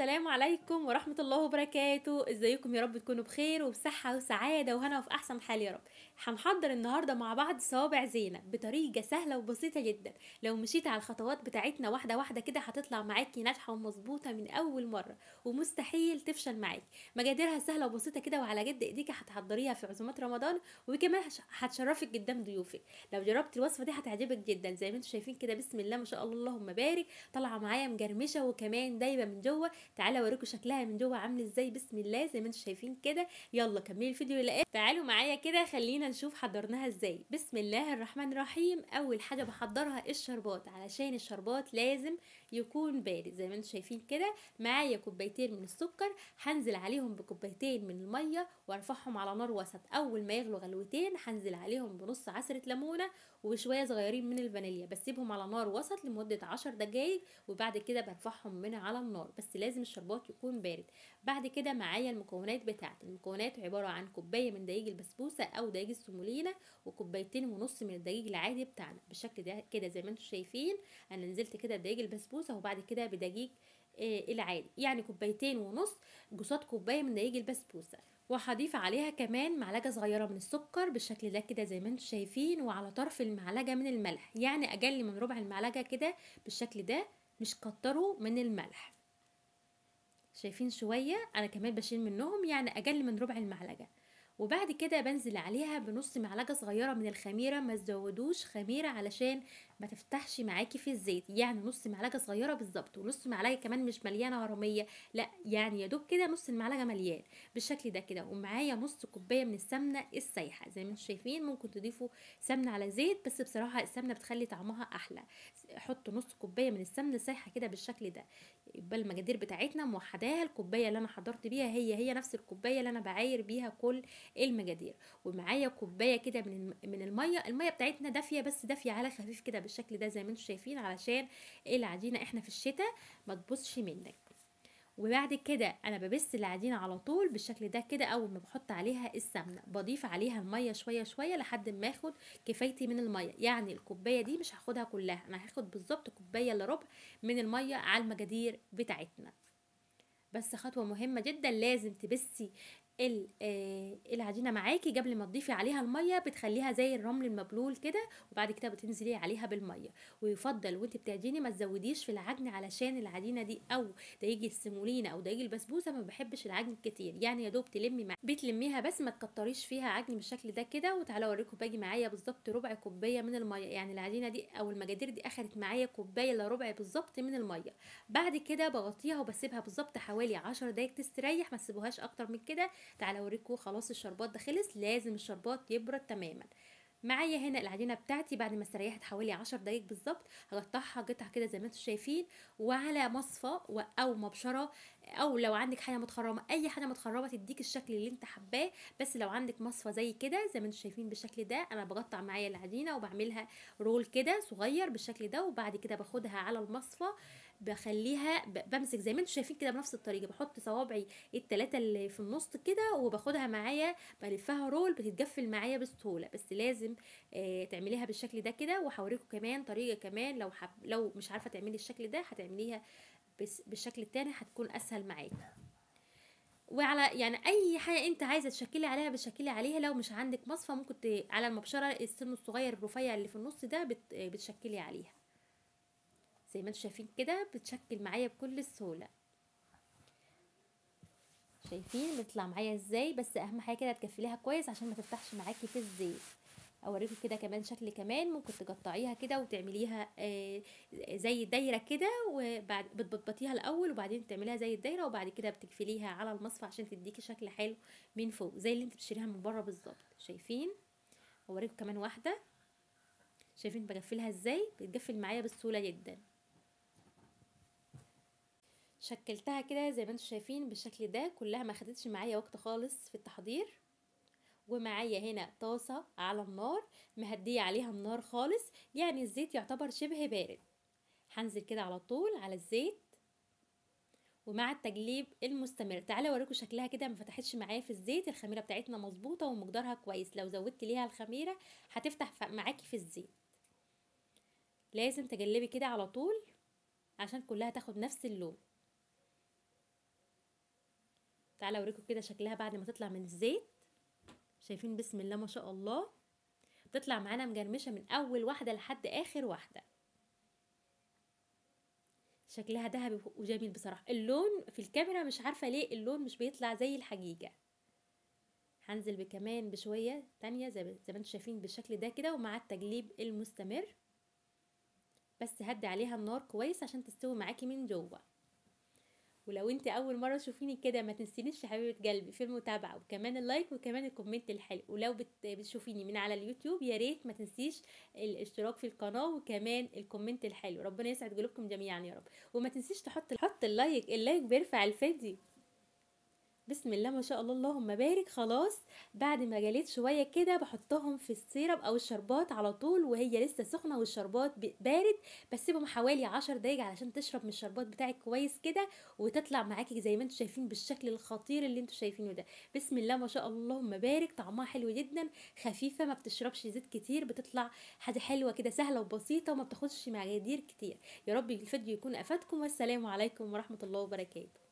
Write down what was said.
السلام عليكم ورحمة الله وبركاته. ازيكم؟ يا رب تكونوا بخير وبصحة وسعادة وهنا وفي احسن حال يا رب. هنحضر النهاردة مع بعض صوابع زينة بطريقة سهلة وبسيطة جدا. لو مشيت على الخطوات بتاعتنا واحدة واحدة كده هتطلع معاكي ناجحة ومظبوطة من اول مرة ومستحيل تفشل معاكي. مقاديرها سهلة وبسيطة كده وعلى جد ايديكي هتحضريها في عزومات رمضان، وكمان هتشرفك قدام ضيوفك. لو جربتي الوصفة دي هتعجبك جدا. زي ما انتم شايفين كده بسم الله ما شاء الله اللهم بارك، طالعة معايا مجرمشة وكمان دايبة من جوه. تعالوا اوريكم شكلها من جوه عامل ازاي بسم الله زي ما انتم شايفين كده. يلا كملي الفيديو للاخر، تعالوا معايا كده خلينا نشوف حضرناها ازاي. بسم الله الرحمن الرحيم. اول حاجة بحضرها الشربات، علشان الشربات لازم يكون بارد. زي ما انتم شايفين كده معايا كوبايتين من السكر، هنزل عليهم بكوبايتين من المية وارفعهم على نار وسط. اول ما يغلوا غلوتين هنزل عليهم بنص عصره ليمونه وشوية صغيرين من الفانيليا، بسيبهم على نار وسط لمدة 10 دقايق وبعد كده برفعهم من على النار، بس لازم الشربات يكون بارد. بعد كده معايا المكونات بتاعتي. المكونات عبارة عن كوباية من دقيق البسبوسه او دقيق السمولينا، وكوبايتين ونص من الدقيق العادي بتاعنا بالشكل ده كده زي ما انتم شايفين. انا نزلت كده بدقيق البسبوسه وبعد كده بدقيق العادي، يعني كوبايتين ونص قصاد كوباية من دقيق البسبوسه. وهضيف عليها كمان معلقه صغيرة من السكر بالشكل ده كده زي ما انتم شايفين، وعلى طرف المعلقة من الملح، يعني اقل من ربع المعلقة كده بالشكل ده، مش كتروا من الملح. شايفين شوية انا كمان بشيل منهم، يعني اقل من ربع المعلقة. وبعد كده بنزل عليها بنص معلقه صغيرة من الخميره، ما تزودوش خميره علشان ما تفتحش معاكي في الزيت، يعني نص معلقه صغيرة بالظبط، ونص معلقه كمان مش مليانة هرميه، لا يعني يا دوب كده نص المعلقة مليان بالشكل ده كده. ومعايا نص كوباية من السمنة السايحه زي ما انتم شايفين. ممكن تضيفوا سمنه على زيت، بس بصراحة السمنة بتخلي طعمها احلى. حطوا نص كوباية من السمنة السايحه كده بالشكل ده. يبقى المقادير بتاعتنا موحداها، الكوباية اللي انا حضرت بيها هي نفس الكوباية اللي انا بعاير بيها كل المقادير. ومعايا كوباية كده من المية. المية بتاعتنا دافيه، بس دافيه على خفيف كده بالشكل ده زي ما انتم شايفين، علشان العجينة احنا في الشتاء ما تبصش منك. وبعد كده انا ببس العجينة على طول بالشكل ده كده. اول ما بحط عليها السمنة بضيف عليها المية شوية شوية لحد ما اخد كفايتي من المية، يعني الكوباية دي مش هاخدها كلها، انا هاخد بالظبط كوباية الا ربع من المية على المقادير بتاعتنا. بس خطوة مهمة جدا، لازم تبسي العجينة معاكي قبل ما تضيفي عليها المية، بتخليها زي الرمل المبلول كده، وبعد كده بتنزلي عليها بالمية. ويفضل وانت بتعجيني ما تزوديش في العجن، علشان العجينة دي او دقيق السمولينا او دقيق البسبوسه ما بحبش العجن كتير، يعني يا دوب تلمي بتلميها بس ما تكتريش فيها عجن بالشكل ده كده. وتعالوا اوريكم باجي معايا بالظبط ربع كوباية من المية، يعني العجينة دي او المقادير دي اخدت معايا كوباية الا ربع بالظبط من المية. بعد كده بغطيها وبسيبها بالظبط حوالي 10 دقايق تستريح، ما تسيبوهاش اكتر من كده. تعالوا اوريكم خلاص الشربات ده خلص، لازم الشربات يبرد تماما. معايا هنا العجينة بتاعتي بعد ما استريحت حوالي 10 دقايق بالظبط، هقطعها قطع كده زي ما انتم شايفين، وعلى مصفى او مبشرة، او لو عندك حاجة متخرمه، اي حاجة متخرمه تديك الشكل اللي انت حباه. بس لو عندك مصفى زي كده زي ما انتم شايفين بالشكل ده، انا بقطع معايا العجينة وبعملها رول كده صغير بالشكل ده، وبعد كده باخدها على المصفى بخليها بمسك زي ما انتم شايفين كده بنفس الطريقة، بحط صوابعي الثلاثة اللي في النص كده وباخدها معايا بلفها رول، بتتجفل معايا بسهولة. بس لازم تعمليها بالشكل ده كده. وهوريكم كمان طريقه كمان لو مش عارفه تعملي الشكل ده هتعمليها بالشكل التاني، هتكون اسهل معاكي. وعلى يعني اي حاجة انت عايزه تشكلي عليها بتشكلي عليها. لو مش عندك مصفى ممكن على المبشره السن الصغير الرفيع اللي في النص ده بتشكلي عليها زي ما انتم شايفين كده، بتشكل معايا بكل سهولة. شايفين بتطلع معايا ازاي؟ بس اهم حاجة كده تكفليها كويس عشان ما تفتحش معاكي في الزيت. اوريكم كده كمان شكل كمان، ممكن تقطعيها كده وتعمليها زي دايرة كده، وبعد بتبططيها الاول وبعدين تعمليها زي الدايرة، وبعد كده بتقفليها على المصفى عشان تديكي شكل حلو من فوق زي اللي انت بتشتريها من بره بالظبط. شايفين؟ اوريكم كمان واحدة. شايفين بقفلها ازاي؟ بتقفل معايا بسهولة جدا. شكلتها كده زي ما انتم شايفين بالشكل ده، كلها ما خدتش معايا وقت خالص في التحضير. ومعايا هنا طاسة على النار مهدية عليها النار خالص، يعني الزيت يعتبر شبه بارد. هنزل كده على طول على الزيت ومع التقليب المستمر. تعالوا اوريكم شكلها كده، ما فتحتش معايا في الزيت، الخميرة بتاعتنا مظبوطة ومقدارها كويس. لو زودت ليها الخميرة هتفتح معاكي في الزيت. لازم تقلبي كده على طول عشان كلها تاخد نفس اللون. تعالوا اوريكم كده شكلها بعد ما تطلع من الزيت. شايفين بسم الله ما شاء الله، بتطلع معانا مجرمشه من اول واحدة لحد اخر واحدة. شكلها ذهبي وجميل بصراحة. اللون في الكاميرا مش عارفه ليه اللون مش بيطلع زي الحقيقة. هنزل بكمان بشوية تانية زي ما انتم شايفين بالشكل ده كده، ومع التقليب المستمر. بس هدي عليها النار كويس عشان تستوي معاكي من جوه. ولو انت اول مرة تشوفيني كده ما تنسينيش يا حبيبه قلبي في المتابعة، وكمان ال like، وكمان ال comment الحلو. ولو بتشوفيني من على اليوتيوب يا ريت ما تنسيش الاشتراك في القناة وكمان ال comment الحلو. ربنا يسعد قلوبكم جميعا يا رب. وما تنسيش تحط ال like، ال like بيرفع الفيديو. بسم الله ما شاء الله اللهم بارك. خلاص بعد ما جليت شوية كده بحطهم في ال syrup او الشربات على طول وهي لسه سخنة والشربات بارد. بسيبهم حوالي 10 دقايق علشان تشرب من الشربات بتاعك كويس كده، وتطلع معاكي زي ما انتم شايفين بالشكل الخطير اللي انتم شايفينه ده. بسم الله ما شاء الله اللهم بارك. طعمها حلو جدا، خفيفة، ما بتشربش زيت كتير، بتطلع حاجة حلوة كده، سهلة وبسيطة وما بتاخدش مقادير كتير. يا رب الفيديو يكون افادكم، والسلام عليكم ورحمة الله وبركاته.